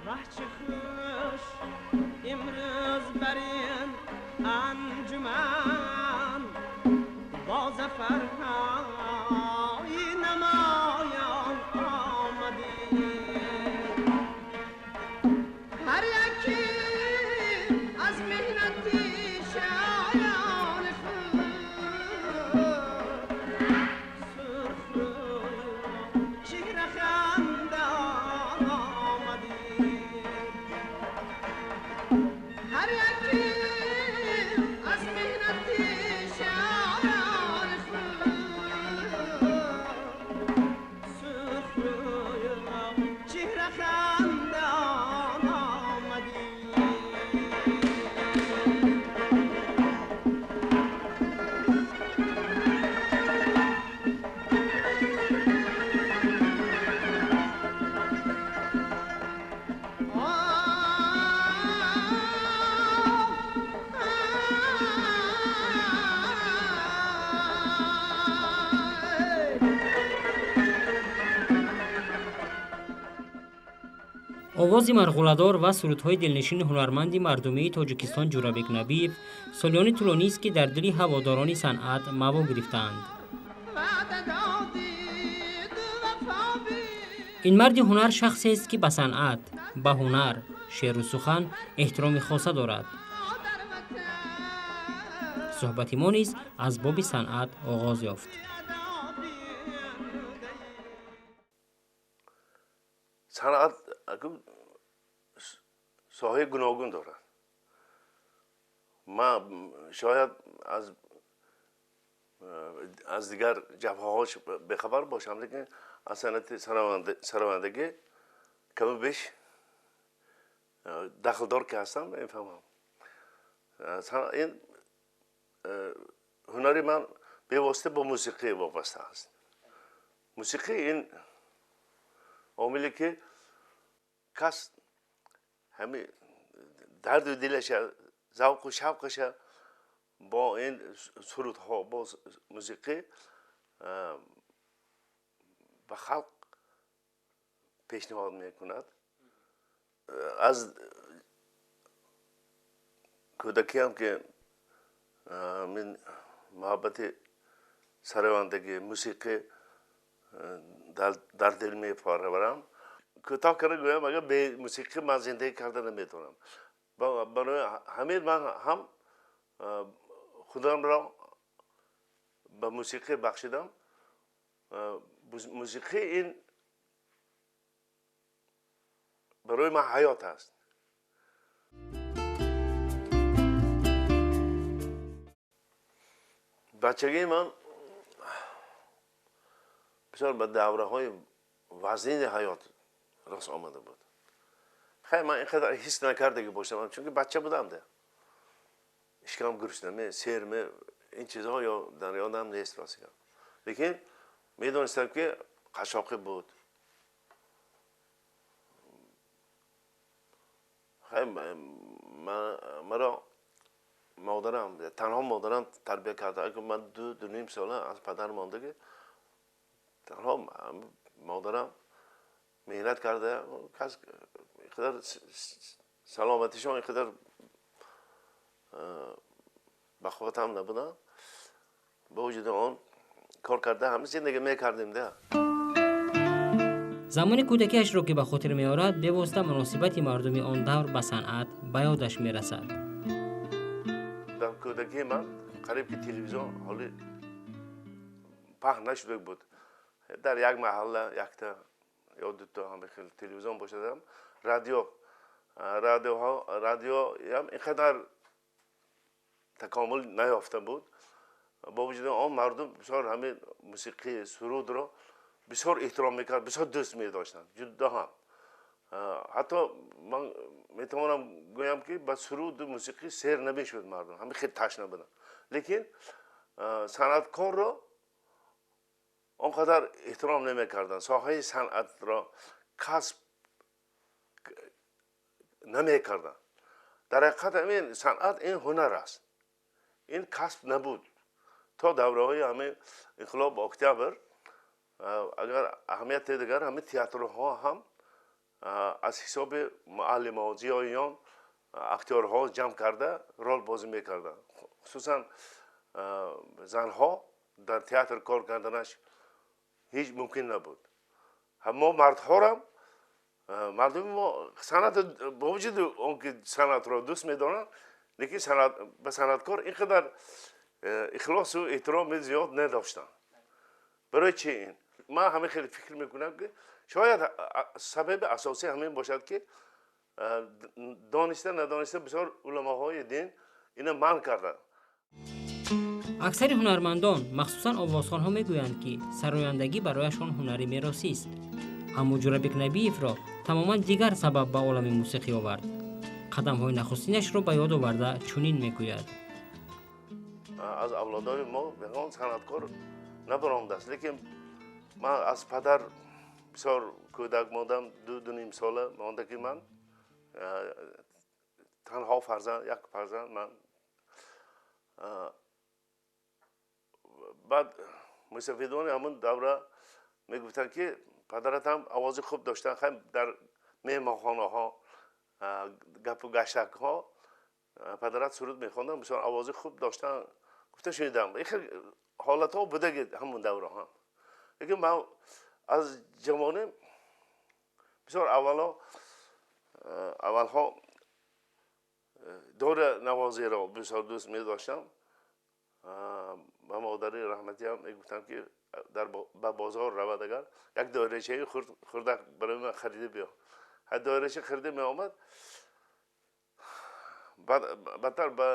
Ваҳ, чӣ хуш имрӯз бар ин анҷуман бо зафарҳои намоён омадӣ. Ҳар яке аз меҳнати шоёни худ сурхрӯю чеҳрахандон омадӣ. Ҳар яке аз меҳнати шоёни худ сурхрӯю чеҳрахандон омадӣ. Овози марғуладор ва сурудҳои дилнишини ҳунарманди мардумии Тоҷикистон Ҷӯрабек Набиев солиёни тӯлонист, ки дар дили ҳаводорони санъат маво гирифтаанд. Ин марди ҳунар шахсест, ки ба санъат, ба ҳунар, шеъру сухан эҳтироми хоса дорад. Суҳбати мо низ аз боби санъат оғоз ёфт. Санъат соҳаи гуногун дорад. Ман шояд аз дигар ҷабҳаҳош бехабар бошам, лекин аз санъати саравандагӣ каму беш дахлдор ки ҳастам мефаҳмам. Ин ҳунари ман бевосита бо мусиқӣ вобаста аст. Мусиқӣ ин омиле ки кас ҳами дарду дилаша, завқу шавқаша бо ин сурудҳо, бо мусиқӣ ба халқ пешниҳод мекунад. Аз кӯдакиам ки мин муҳаббати саравандагӣ, мусиқӣ дар дил мепарварам. Кӯтоҳ карда гӯям, агар бе мусиқӣ ман зиндагӣ карда наметавонам. Барои ҳамин ман ҳам худамро ба мусиқӣ бахшидам. Мусиқӣ ин барои ман ҳаёт аст. Бачагии ман бисёр ба давраҳои вазнини ҳаёт рост омада буд. Хай, ман ин қадар ҳис накардагӣ бошам, чунки бача будам да. Ишкам гуруснаме, серме, ин чизҳо ё дар ёдам нест рост гап. Лекин медонистам, ки қашоқӣ буд. Хай, маро модарам, танҳо модарам тарбия карда. Агар ман ду ним сола аз падар мондагӣ, танҳо модарам меҳнат карда, кас инқадар саломатишон инқадар бақувват ҳам набуданд. Бо вуҷуди он кор карда ҳама зиндагӣ мекардем да. Замони кӯдакиашро ки ба хотир меорад, бевосита муносибати мардуми он давр ба санъат ба ёдаш мерасад. Дар кӯдакии ман қариб ки телевизион ҳоли паҳн нашуда буд. Дар як маҳалла якта ё дута ҳама хел телевизион бошадам, радиоям инқадар такомул наёфта буд. Бо вуҷуди он мардум бисёр ҳамин мусиқӣ, сурудро бисёр эҳтиром мекард, бисёр дӯст медоштанд, ҷудо ҳам. Ҳатто ман метавонам гӯям, ки ба суруду мусиқӣ сер намешуд мардум, ҳамин хел ташна буданд. Лекин санъаткорро он қадар эҳтиром намекарданд, соҳаи санъатро касб намекарданд. Дар ҳақиқат ҳамин санъат ин ҳунар аст, ин касб набуд. То давраҳои ҳамин инқилоб октябр, агар аҳамияти дигар ҳамин театрҳо ҳам Аз ҳисоби муаллимҳо, зиёиён актёрҳо ҷамъ карда рол бозӣ мекарданд. Хусусан занҳо дар театр кор карданаш ҳеҷ мумкин набуд. Мо мардҳорам, мардуми мо санъат, бо вуҷуди он ки санъатро дӯст медоранд, лекин ба санъаткор ин қадар ихлосу эҳтироми зиёд надоштанд. Барои чи ин? Ман ҳамин хеле фикр мекунам, ки шояд сабаби асосӣ ҳамин бошад, ки дониста надониста бисёр уламоҳои дин ина манъ карданд. Аксари ҳунармандон, махсусан овозхонҳо, мегӯянд, ки сарояндагӣ барояшон ҳунари меросист. Аммо Ҷурабек Набиевро тамоман дигар сабаб ба олами мусиқӣ овард. Қадамҳои нахустинашро ба ёд оварда чунин мегӯяд. Аз авлодои мо ягон санъаткор набаромадааст, лекин ман аз падар бисёр кӯдак мондам, 2-2.5 сола монда, ки ман танҳо фарзанд, як фарзанд ман. Баъд мусафидони ҳамун давра мегуфтанд, ки падарат ҳам овози хуб доштанд, хай дар меҳмонхонаҳо, гапу гаштакҳо падарат суруд мехонданд, бисёр овози хуб доштанд, гуфта шунидам. Ин хел ҳолатҳо будаги ҳамун давра ҳам. Лекин ман аз ҷавонӣ бисёр аввалҳо дора навозиро бисёр дӯст медоштам. Ба модари раҳматиам мегуфтам, ки ба бозор равад, агар як доирачаи хурдак барои ман харида биё. Ҳар доирача харида меомад. Баъдтар ба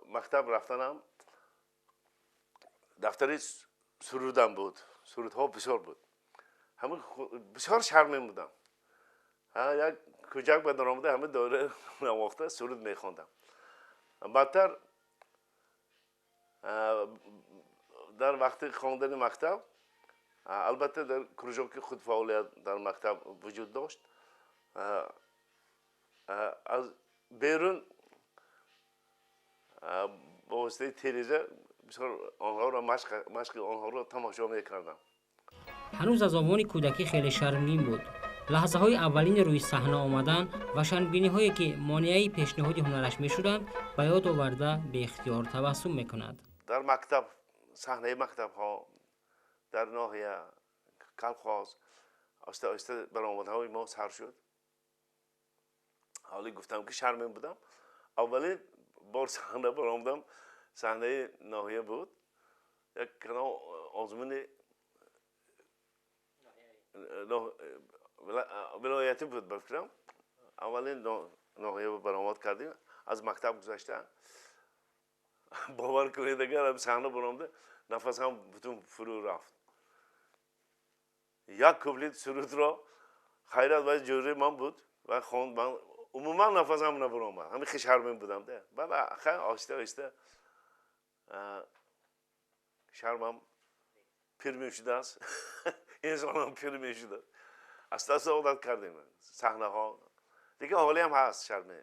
мактаб рафтанам дафтари сурудам буд, сурудҳо бисёр буд. Ҳамин бисёр шармин будам. Як кӯчак ба даромада ҳама доира навохта суруд мехондам. Баъдтар дар вақти хондани мактаб, албатта, дар кружоки худфаъолият дар мактаб вуҷуд дошт. Аз берун бо воситаи тереза бисёр онҳоро машқи онҳоро тамошо мекардам. Ҳанӯз аз овони кӯдакӣ хеле шармгин буд. Лаҳзаҳои аввалини рӯи саҳна омадан ва шармгиниҳое, ки монеаи пешниҳоди ҳунараш мешуданд, ба ёд оварда беихтиёр табассум мекунад. Дар мактаб, саҳнаи мактабҳо, дар ноҳия, колхоз оҳиста оҳиста баромадҳои мо сар шуд. Ҳоле гуфтам, ки шармин будам. Аввалин бор саҳна баромадам, саҳнаи ноҳия буд, як канал озмуни вилоятӣ буд, ба фикрам. Аввалин ноҳия баромад кардем аз мактаб гузашта. Бовар кунед, агар саҳна баромада, нафасам бутун фурӯ рафт. Як куплет сурудро хайрат вай ҷӯраи ман буд ва хонд, ман умуман нафасам набаромад. Ҳамин хел шармин будам. Баъд хай оҳиста оҳиста шармам пир мешудааст, инсонам пир мешудааст, аста аста одат кардем саҳнаҳо. Лекин ҳолиам ҳаст шарме.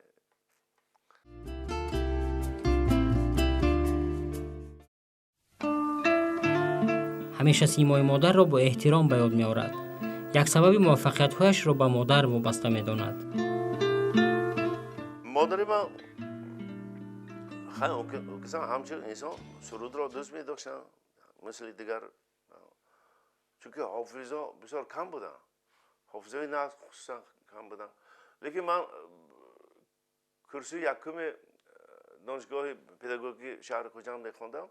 Ҳамеша симои модарро бо эҳтиром ба ёд меорад. Як сабаби муваффақиятҳояшро ба модар вобаста медонад. Модари ман ҳамчун инсон сурудро дӯст медоштанд, мисли дигар, чунки ҳофизо бисёр кам буданд, ҳофизои нағз хусусан кам буданд. Лекин ман курсии якуми донишгоҳи педагогии шаҳри Хуҷанд мехондам.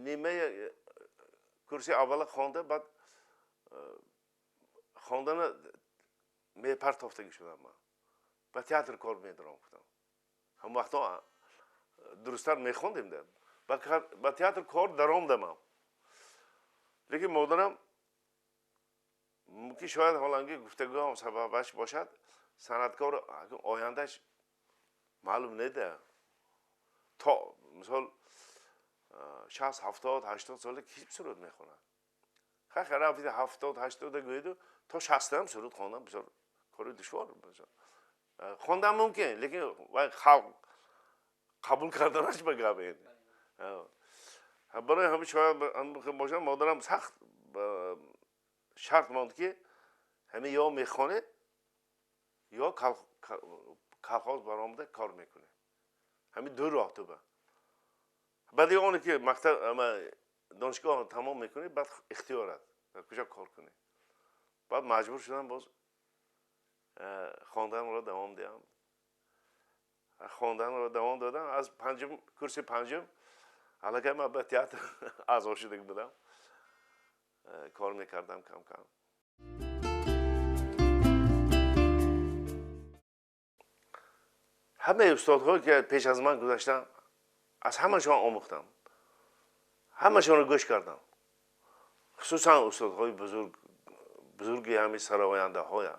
Нимаи курси аввала хонда, баъд хондана мепартофтагӣ шудам. Ман ба театр кор медорам, гуфтам. Ҳамон вақтҳо дурусттар мехондем, ба театр кор даромдамам. Лекин модарам, мумкин, шояд ҳоланги гуфтагӯам сабабаш бошад, санъаткор ояндаш маълум неда, то мисол 60, 70, 80 сола ки суруд мехонад? Хай, рафти 70, 80-да гӯеду, то 60-ам суруд хондан бисёр кори душвор. Хондан мумкин, лекин вай халқ қабул карданаш ба гап. Барои ҳамин шояд бошад, модарам сахт шарт монд, ки ҳамин ё мехонед, ё колхоз баромада кор мекунед. Ҳамин ду роҳ ту ба. Баъди оне ки мактаб, донишгоҳ тамом мекунӣ, баъд ихтиёрат дар куҷо кор кунӣ. Баъд маҷбур шудам боз хонданро давом диҳам. Хонданро давом додам. Аз панҷум, курси панҷум аллакай ман ба театр аъзо шуда будам. Кор мекардам кам-кам. Ҳамаи устодҳое ки пеш аз ман гузаштанд, аз ҳамашон омӯхтам, ҳамашонро гӯш кардам. Хусусан устодҳои бузург, бузурги ҳамин сарояндаҳоя,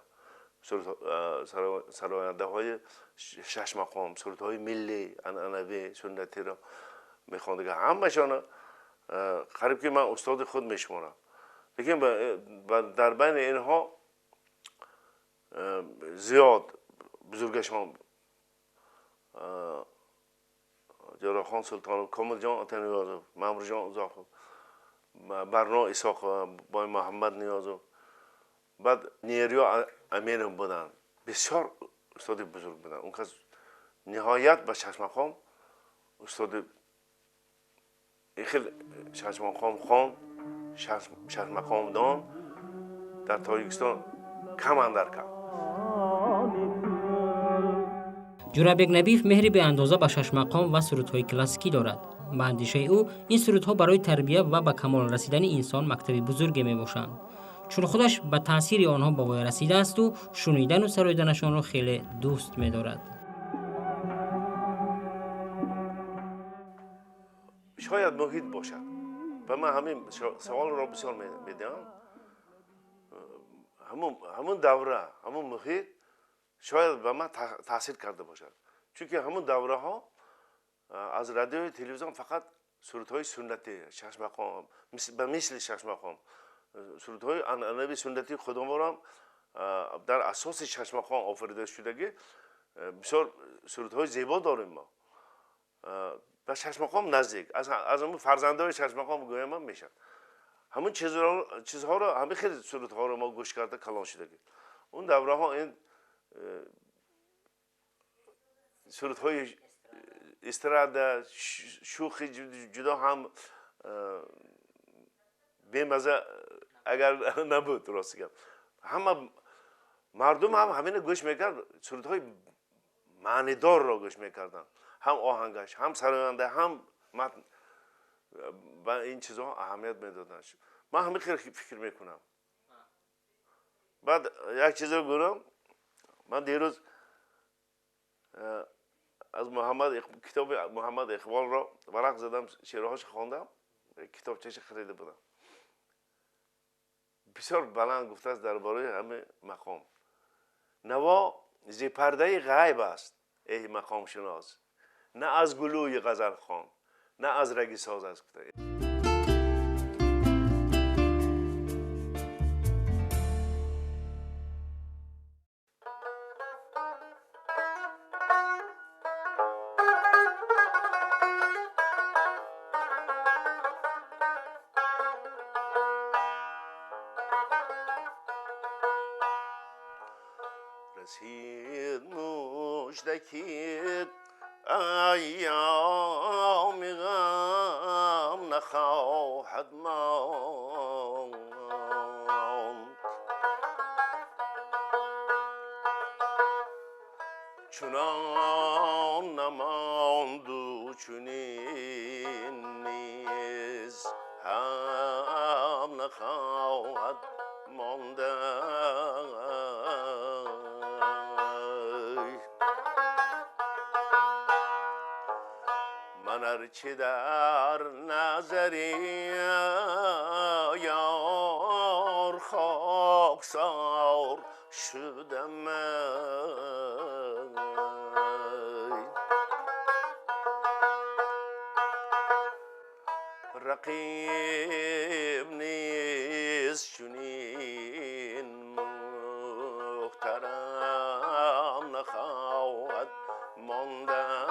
сарояндаҳои шашмақом, сурудҳои миллӣ, анъанавӣ, суннатиро мехондага, ҳамашонро қариб ки ман устоди худ мешуморам. Лекин дар байни инҳо зиёд бузургашон Ҷарохон Султонов, Комилҷон Отаниёзов, Мамурҷон Узоқов, Барно Исоқова, Бой Муҳаммад Ниёзов, баъд Нериё Аминов буданд. Бисёр устоди бузург буданд. Он кас ниҳоят ба шашмақом устоди хел шашмақом хон, шашмақомдон дар Тоҷикистон кам андар кам. Ҷурабек Набиев меҳри беандоза ба шашмақом ва сурудҳои классикӣ дорад. Ба андешаи ӯ, ин сурудҳо барои тарбия ва ба камол расидани инсон мактаби бузурге мебошанд, чун худаш ба таъсири онҳо ба воя расидаасту шунидану сароиданашонро хеле дӯст медорад. Шояд муҳит бошад. Ба ман ҳамин саволро бисёр медиҳам. Ҳамун давра, ҳамун муҳит шояд ба ман таъсир карда бошад. Чунки ҳамун давраҳо аз радиои телевизион фақат сурудҳои суннатӣ, шашмақом, ба мисли шашмақом, сурудҳои анъанавии суннатии худамонам дар асоси шашмақом офарида шудагӣ, бисёр сурудҳои зебо дорем мо. Ба шашмақом наздик, аз ҳамун фарзандои шашмақом гӯям ҳам мешавад. Ҳамун чизҳоро, ҳамин хеле сурудҳоро мо гӯш карда калон шудагӣ. Он давраҳо ин сурудҳои эстрада, шӯхи ҷудо ҳам бемаза агар набуд, рости гап. Ҳама мардум ҳам ҳамина гӯш мекард, сурудҳои маънидорро гӯш мекарданд. Ҳам оҳангаш, ҳам сароянда, ҳам матн, ба ин чизҳо аҳамият медоданд. Ман ҳамин хел фикр мекунам. Баъд як чизро гӯрам, ман дирӯз аз Муҳаммад китоби Муҳаммад Иқболро варақ задам, шеърҳош хондам, китобчаша харида будам. Бисёр баланд гуфтааст дар бораи ҳамин мақом. Наво зи пардаи ғайб аст, эй мақомшинос, на аз гулӯи ғазалхон, на аз раги соз аст, гуфта. رسید مژده ایام غم نخواهد ماند، چنان نماند و چنین نیز هم نخواهد ماندن. من ارچه در نظر یار خاکسار شدم، رقیب نیز چنین محترم نخواهد ماندن.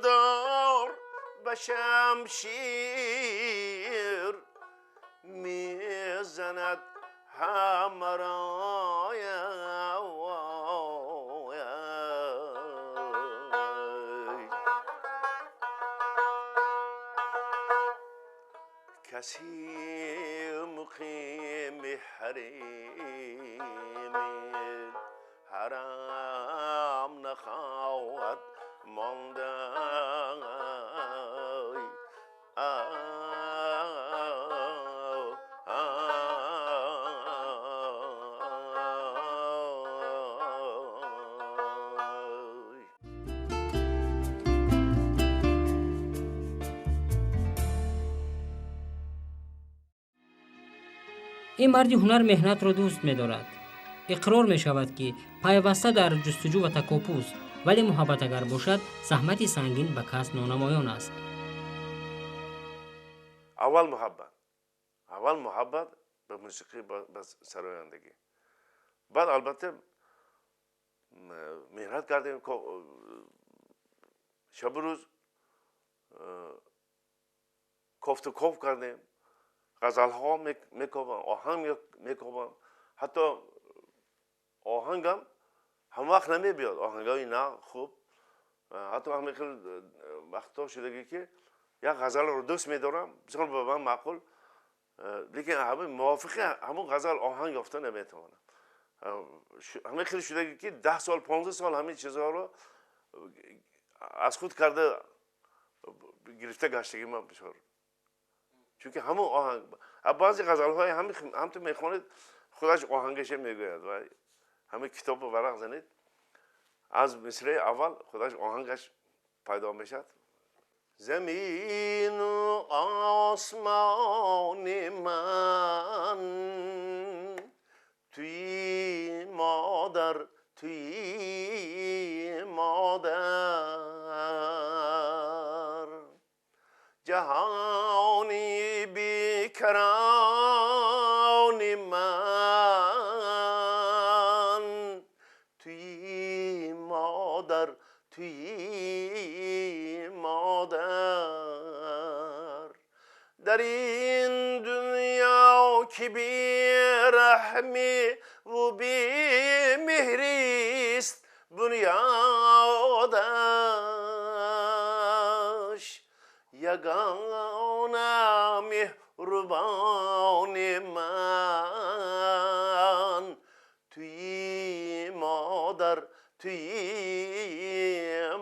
دار به شمشیر میزند همرای. کسی مقیم حریم حرام نخواهد ماندن. Ин марди ҳунар меҳнатро дӯст медорад. Иқрор мешавад, ки пайваста дар ҷустуҷӯ ва такопӯст, вале муҳаббат агар бошад, заҳмати сангин ба кас нонамоён аст. Аввал муҳаббат, аввал муҳаббат ба мусиқӣ, ба сарояндагӣ. Баъд албатта меҳнат кардем, шабу рӯз кофту ков кардем, ғазалҳо мекобам, оҳанг мекобам. Ҳатто оҳангам ҳам вақт намебиёд, оҳангҳои на хуб. Ҳатто ҳамин хел вақтҳо шудагӣ, ки як ғазалро дӯст медорам, бисёр ба ман маъқул, лекин ҳамин мувофиқи ҳамон ғазал оҳанг ёфта наметавонам. Ҳамин хел шудагӣ, ки 10 сол, 15 сол ҳамин чизҳоро аз худ карда гирифта гаштагӣ ман бисёр. Чунки ҳамон оҳанг, баъзе ғазалҳои ҳамту мехонед, худаш оҳангаша мегӯяд ва ҳамин китобро варақ занед, аз мисраи аввал худаш оҳангаш пайдо мешавад. Замину осмони ман туи модар, туи модар, ҷаҳони бекарони ман туи модар, туи модар. Дар ин дунё ки бераҳмӣ ву бемеҳрист бунёдаш, ягона меҳрубони ман туи модар, туи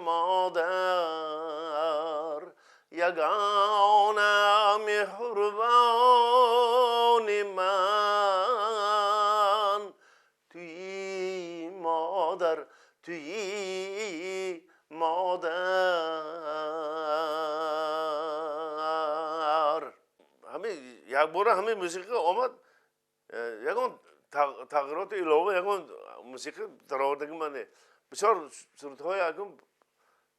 модар, ягона меҳрубони ман туи модар, туи модар. Ҳамин якбора ҳамин мусиқӣ омад, ягон тағйироти илова, ягон мусиқӣ даровардагӣ ман не. Бисёр сурудҳои акун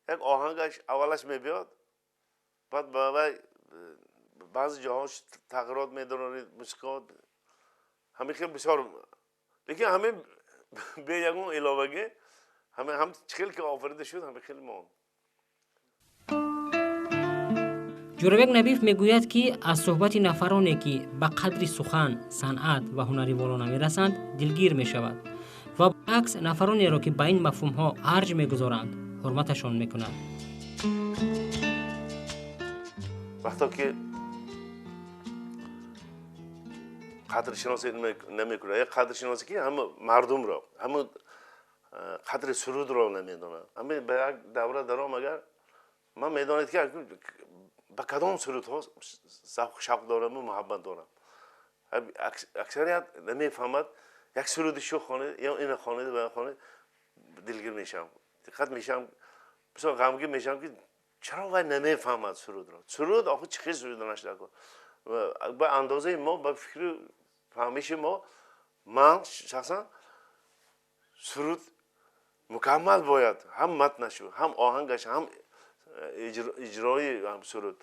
як оҳангаш аввалаш мебиёд, баъд ба вай баъзе ҷоҳош тағйирот медорад мусиқиҳо, ҳамин хел бисёр. Лекин ҳамин бе ягон иловагӣ, ҳамин ҳам чӣ хел ки офарида шуд, ҳамин хел монд. Ҷӯрабек Набиев мегӯяд, ки аз суҳбати нафароне, ки ба қадри сухан, санъат ва ҳунари воло намерасанд, дилгир мешавад ва баръакс нафаронеро, ки ба ин мафҳумҳо арҷ мегузоранд, ҳурматашон мекунад. Вақто ки қадршиносӣ намекунад, як қадршиносӣ ки ҳама мардумро, ҳама қадри сурудро намедонад. Ҳама ба як давра даром, агар ман медонед, ки ба кадом сурудҳо шавқ дорам ва муҳаббат дорам. Аксарият намефаҳмад, як суруди шӯх хонед ё ина хонед ва хонед, дилгир мешавам, диққат мешавам, бисёр ғамгин мешавам, ки чаро вай намефаҳмад сурудро. Суруд охир чӣ хел суруд нашуда кун. Ба андозаи мо, ба фикру фаҳмиши мо, ман шахсан суруд мукаммал бояд, ҳам матнашу, ҳам оҳангаш, ҳам иҷрои суруд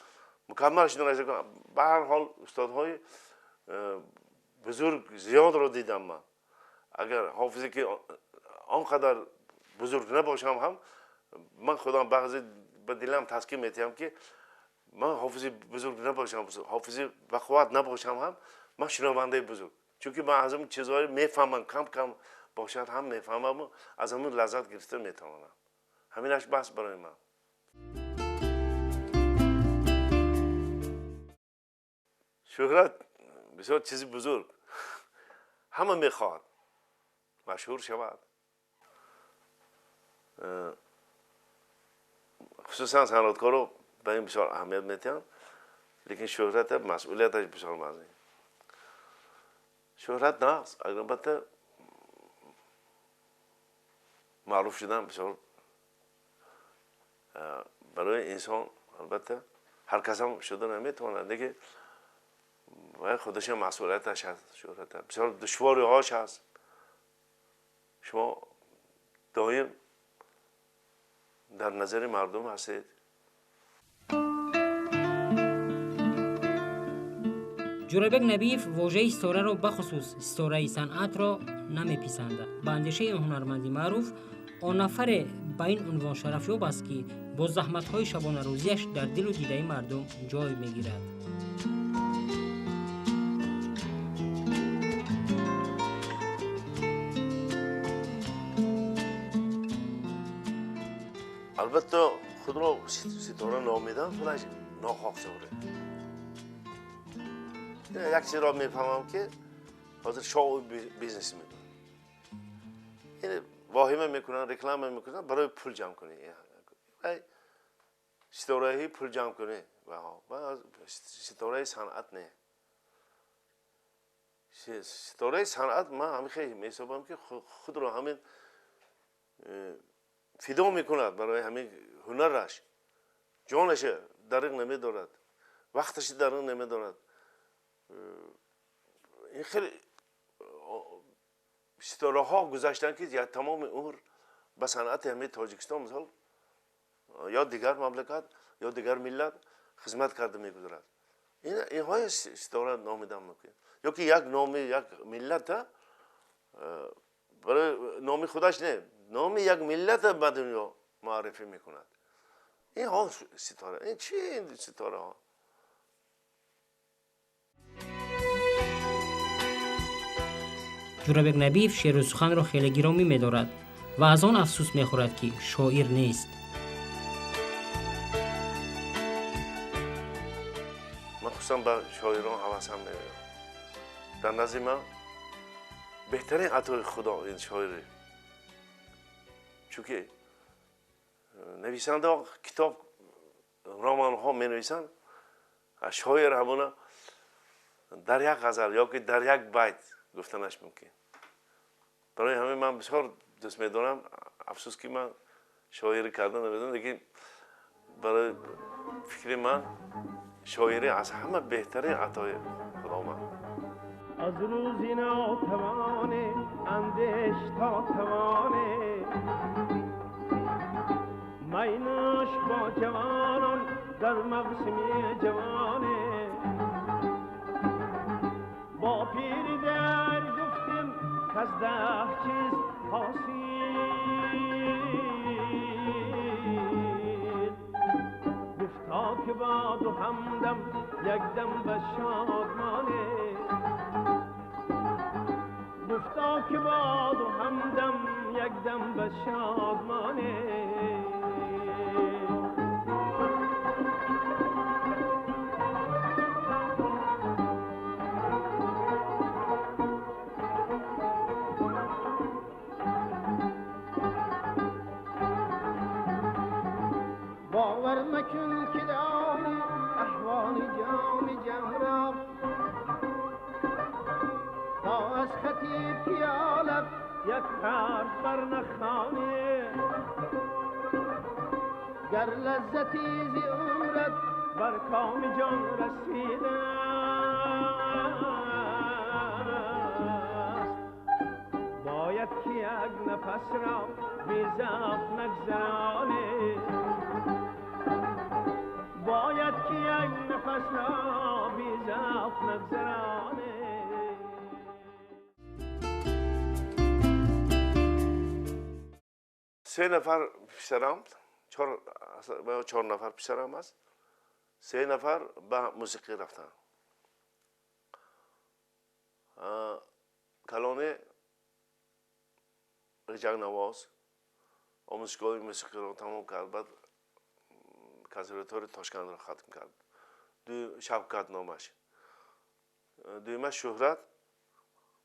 мукаммал шуда нашуда кун. Ба ҳар ҳол устодҳои бузург зиёдро дидам ман. Агар ҳофизе ки он қадар бузург набошам ҳам, ман худам баъзе ба дилам таскин метиҳам, ки ман ҳофизи бузург набошам, ҳофизи бақувват набошам ҳам, ман шунавандаи бузург, чунки ман аз он чизҳое мефаҳмам, кам кам бошад ҳам мефаҳмаму аз ҳамун лаззат гирифта метавонам. Ҳаминаш бас барои ман. Шӯҳрат бисёр чизи бузург, ҳама мехоҳад машҳур шавад, хусусан санъаткоро ба ин бисёр аҳамият метиҳанд, лекин шӯҳрата масъулияташ бисёр вазин. Шӯҳрат нағз, албатта маъруф шудан бисёр барои инсон, албатта ҳар касам шуда наметавонад, лекин вай худашам масъулияташ ҳаст. Шӯҳрата бисёр душвориҳош ҳаст. Шумо доим дар назари мардум ҳастед. Ҷӯрабек Набиев вожаи ситораро, бахусус ситораи санъатро намеписандад. Ба андешаи ҳунарманди маъруф, он нафаре ба ин унвон шарафёб аст, ки бо заҳматҳои шабонарӯзиаш дар дилу дидаи мардум ҷой мегирад. Албатта худро ситора номидан худаш нохоксоре. Як чизро мефаҳмам, ки ҳозир шоу бизнес мекунанд, воҳима мекунанд, реклама мекунанд барои пул ҷамъ кунӣ, ситораҳои пул ҷамъ кунӣ, ситораи санъат не. Ситораи санъат ман ҳамин хел меҳисобам, ки худро ҳамин фидо мекунад барои ҳамин ҳунараш, ҷонаша дариқ намедорад, вақташа дариқ намедорад. Ин хеле ситораҳо гузаштанд, ки тамоми умр ба санъати ҳамаи Тоҷикистон, мисол, ё дигар мамлакат, ё дигар миллат хизмат карда мегузарад. Инҳои ситора номидан мумкин. Ё ки як номи як миллата барои номи худаш не, номи як миллата ба дунё муаррифӣ мекунад. Инҳо ситора. Ин чи ситораҳо? Ҷӯрабек Набиев шеъру суханро хеле гиромӣ медорад ва аз он афсӯс мехӯрад, ки шоир нест. Ман хусусан ба шоирон ҳавасам меояд. Дар назди ман беҳтарин атои Худо ин шоирӣ, чунки нависандаҳо китоб, романҳо менависанд, шоир ҳамона дар як ғазал ё ки дар як байт гуфтанаш мумкин. Барои ҳамин ман бисёр дӯст медорам. Афсӯс, ки ман шоирӣ карда намедонам, лекин барои фикри ман шоирӣ аз ҳама беҳтарин атои Худованд. Аз рӯзи нотавоне андеш то тавоне, майнӯш бо ҷавонон дар мавсими ҷавоне, бо пири дар гуфтем каз даҳ чиз ҳосил, гуфта ки бо ду ҳамдам якдам ба шодмоне, гуфта ки бо ду ҳамдам якдам ба шодмоне. باور مکن که دانی احوال جام جم را، تا از خطی پیالت یک حرف بر نخوانی، گر لذتی ز عمرت بر کام جان رسیده است، باید که یک نفس را بی ضعف نگذرانی، باید که یک نفس را بی ضعف نگذرانی. 3 нафар писарам, 4 нафар писарам аст, 3 нафар ба мусиқӣ рафтанд. Калоне ғиҷакнавоз омӯзишгоҳи мусиқиро тамом кард, баъд консерваторияи Тошкандро хатм кард. Шавкат номаш. Дуюмаш Шӯҳрат,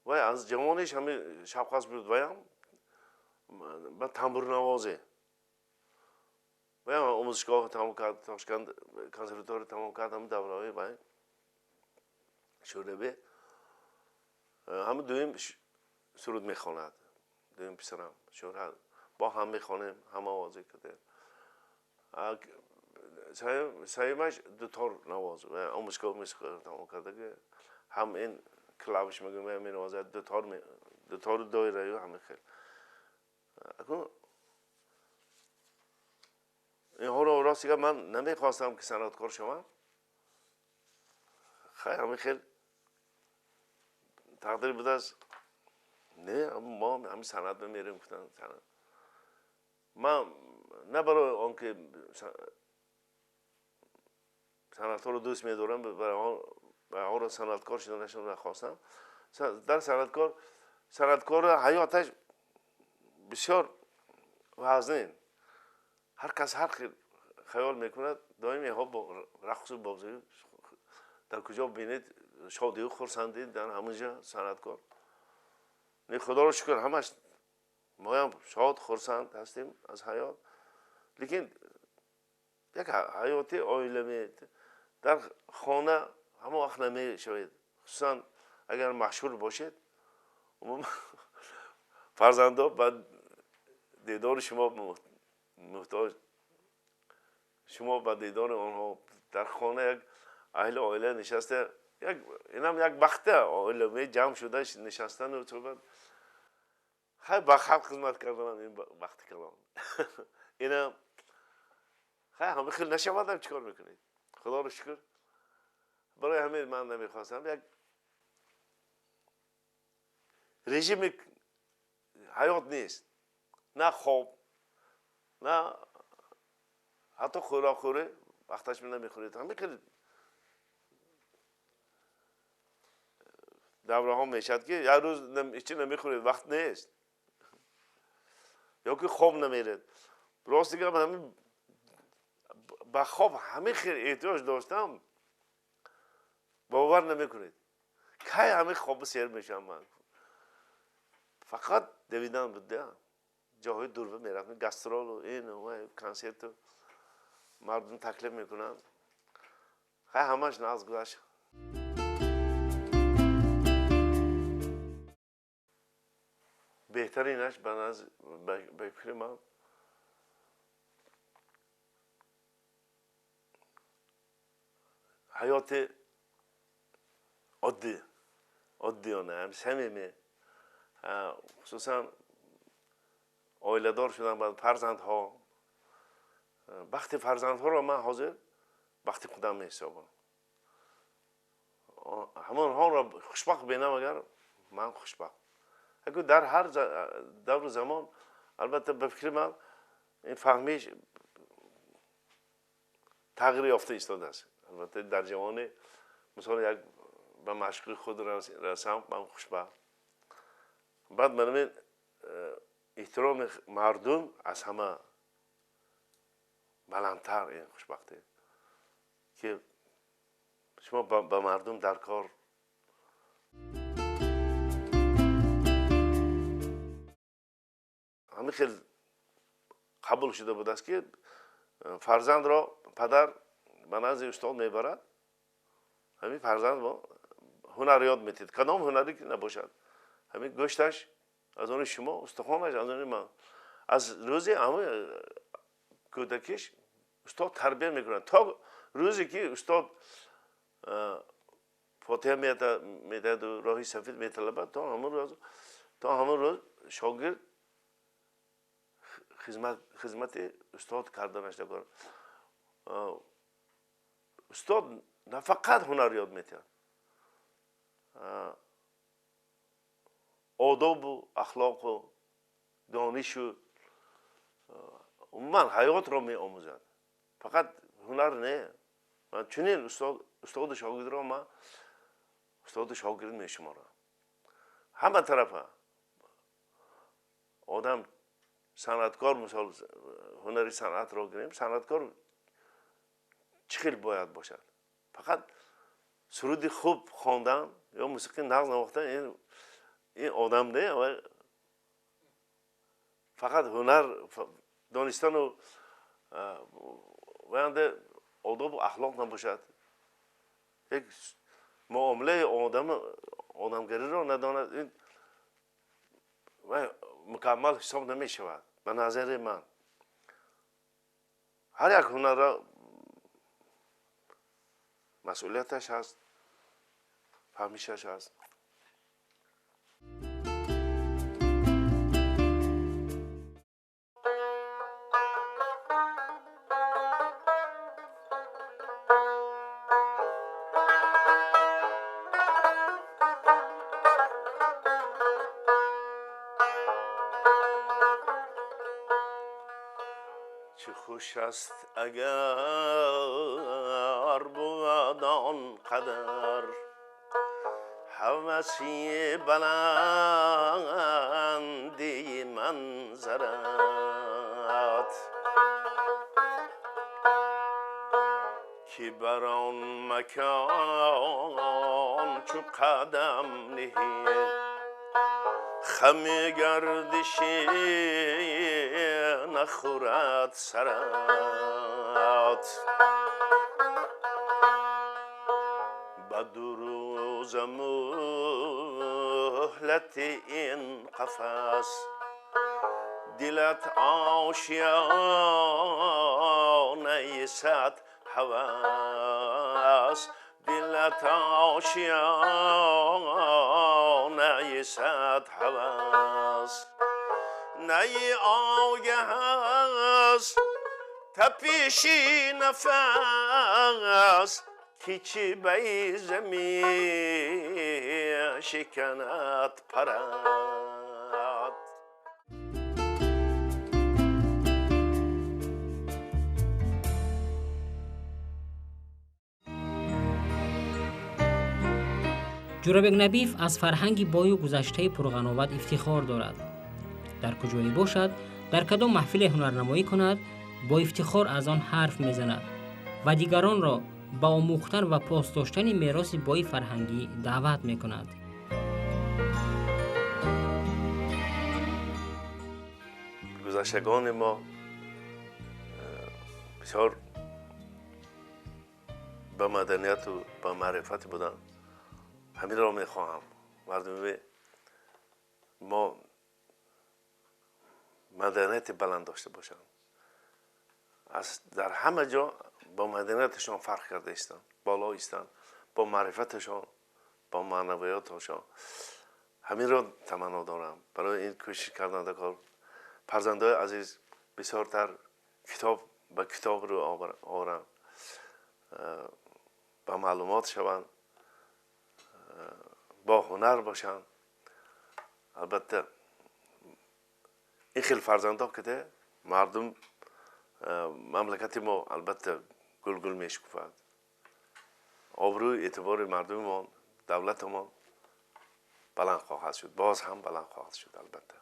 вай аз ҷавониш ҳамин шавқаш буд, ваям ба тамбурнавозе. Ваям омӯзишгоҳ тамом кард, Тошканд консерватория тамом кард, ҳамин давраҳои вай Шӯравӣ. Ҳамин дуюм суруд мехонад, дуюм писарам Шӯҳрат. Бо ҳам мехонем, ҳам овозӣ кардем. Сеюмаш дутор навоз, омӯзишгоҳ мусиқиро тамом карда, ҳам ин клавиш мегӯем, ҳам менавозад, дутору доираю ҳамин хел. Акун инҳоро рости гап ман намехостам ки санъаткор шавам. Хай ҳамин хел тақдир будааст. Не, мо ҳамин санъат мемерем, гуфтанд санъат. Ман на барои он ки санъаткорро дӯст медорам, барои онро санъаткор шуданашон нахостам. Дар санъаткор ҳаёташ бисёр вазнин. Ҳар кас ҳар хел хаёл мекунад, доим инҳо бо рақсу бозӣ дар куҷо бинед шодию хурсандӣ дар ҳамон ҷо санъаткор. Не, худоро шукр, ҳамаш моям шод хурсанд ҳастем аз ҳаёт. Лекин як ҳаёти оилавӣ дар хона ҳамон вақт намешавед, хусусан агар машҳур бошед, умуман фарзандо ба дидори шумо муҳтоҷ, шумо ба дидори онҳо. Дар хона як аҳли оила нишаста, инам як бахта оилавӣ ҷамъ шуда нишастану суҳбат. Хай ба халқ хизмат карданам ин бахти калон. Инам хай ҳама хел нашавадам, чӣ кор мекунед? Худоро шукр, барои ҳамин ман намехостам як режими ҳаёт нест, на хоб, на ҳатто хӯрокхӯрӣ вақташ намехӯред. Ҳамин хел давраҳо мешавад ки як рӯз ҳеҷ намехӯред, вақт нест, ё ки хоб намеред. Рости гап, ҳамин ба хоб ҳамин хел эҳтиёҷ доштам, бовар намекунед. Кай ҳамин хоби сер мешавам ман? Фақат давидан буд, ҷоҳои дурба мерафтем, гастролу ин консерту мардум таклиф мекунанд. Хай ҳамаш нағз гузашт. Беҳтаринаш ба фикри ман ҳаёти оддӣ, оддиёна, ҳам самимӣ, хусусан оиладор шудан баъд фарзандҳо. Бахти фарзандҳоро ман ҳозир бахти худам меҳисобам. Ҳамонҳоро хушбахт бинам, агар ман хушбахт. Агар дар ҳар давру замон, албатта ба фикри ман ин фаҳмиш тағйир ёфта истодааст. Албатта дар ҷавонӣ мисол як ба машқи худ расам, ман хушбахт. Баъд манамин эҳтироми мардум аз ҳама баландтар ин хушбахтӣ, ки шумо ба мардум дар кор. Ҳамин хел қабул шуда будааст ки фарзандро падар ба назди устод мебарад, ҳамин фарзанд ҳунар ёд метиҳад, кадом ҳунаре ки набошад, ҳамин гӯшташ аз они шумо, устухонаш аз они ман. Аз рӯзи ҳамин кӯдакиш устод тарбия мекунад то рӯзе ки устод фотиҳа медиҳаду роҳи сафед металабад, то ҳамон рӯз шогирд хизмати устод карданаш дакор. Устод на фақат ҳунар ёд метиҳад, одобу ахлоқу донишу Умуман ҳаётро меомӯзад, фақат ҳунар не. Ман чунин устоду шогирдро ман устоду шогирд мешуморам. Ҳама тарафа одам санъаткор, мисол ҳунари санъатро гирем, санъаткор чӣ хел бояд бошад? Фақат суруди хуб хондан ё мусиқии нағз навохтан ин одам не, фақат ҳунар донистану ваянда одобу ахлоқ набошад, як муомилаи одамгариро надонад, ин мукаммал ҳисоб намешавад. Ба назари ман ҳар як ҳунарро масъулияташ ҳаст, фаҳмишаш ҳаст. چه خوش است اگر بود آن قدر هوسی بلندی منظرت، که بر آن مکان چو قدم نهی خم گردشی نخورد سرت. به دو روز مهلت این قفس دلت آشیانه صد هوس، دلت آشیانه صد هوس. نی آگه است تپیشی نفس، که چی بیزه می شکند پرد. Ҷӯрабек Набиев аз фарҳанги бою гузаштаи пурғановат ифтихор дорад. Дар куҷое бошад, дар кадом маҳфиле ҳунарнамоӣ кунад, бо ифтихор аз он ҳарф мезанад ва дигаронро ба омӯхтан ва пос доштани мероси бои фарҳангӣ даъват мекунад. Гузаштагони мо бисёр ба маданияту ба маърифат буданд. Ҳаминро мехоҳам мардуми мо маданияти баланд дошта бошанд. Аз дар ҳама ҷо бо маданияташон фарқ карда истанд, боло истанд, бо маърифаташон, бо маънавиёташон. Ҳаминро таманно дорам. Барои ин кӯшиш кардан дар кор фарзандои азиз бисёртар китоб ба китоб рӯ оранд, ба маълумот шаванд, бо ҳунар бошанд. Албатта ин хел фарзандо киде мардум мамлакати мо албатта гулгул мешукуфад. Обрӯи эътибори мардумимон, давлатамон баланд хоҳад шуд, боз ҳам баланд хоҳад шуд албатта.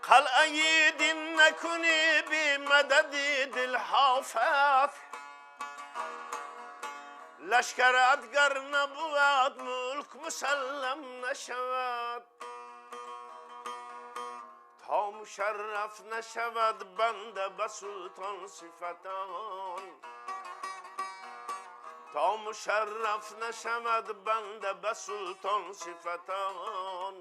Қалъаи дин накунӣ бемадади дилҳофат, лашкарат гар набувад мулк мусаллам нашавад. То мушарраф нашавад банда ба султон сифатон, то мушарраф нашавад банда ба султон сифатон.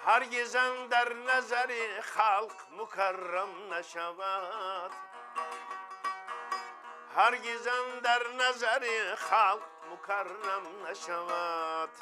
Ҳаргиз андар назари халқ мукаррам нашавад, ҳаргиз андар назари халқ мукаррам нашавад.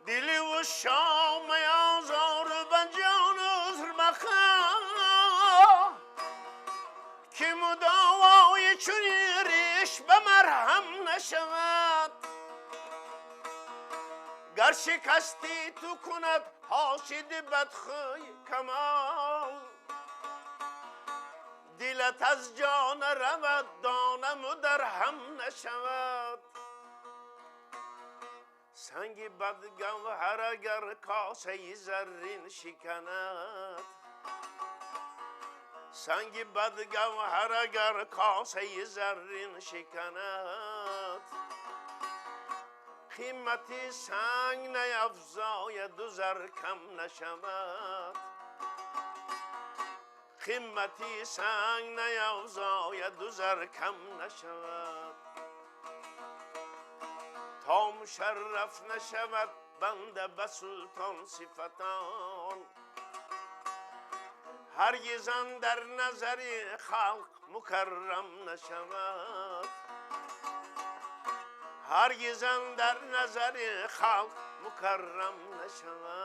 Дили ушшоқ меозор ба ҷон узр махоҳ, ки мудовои чунин риш ба марҳам нашавад. Гар шикасти ту кунад ҳосиди бадхӯй камол, дилат аз ҷо наравад, донаму дарҳам нашавад. Санги бадгавҳар агар косаи заррин шиканад, санги бадгавҳар агар косаи заррин шиканад, қимати санг нафзояду зар кам нашавад. Қимати санг нафзояду зар кам нашавад. То мушарраф нашавад банда ба султон сифатон, ҳаргиз андар назари халқ мукаррам нашавад. Ҳаргиз андар назари халқ мукаррам нашавад.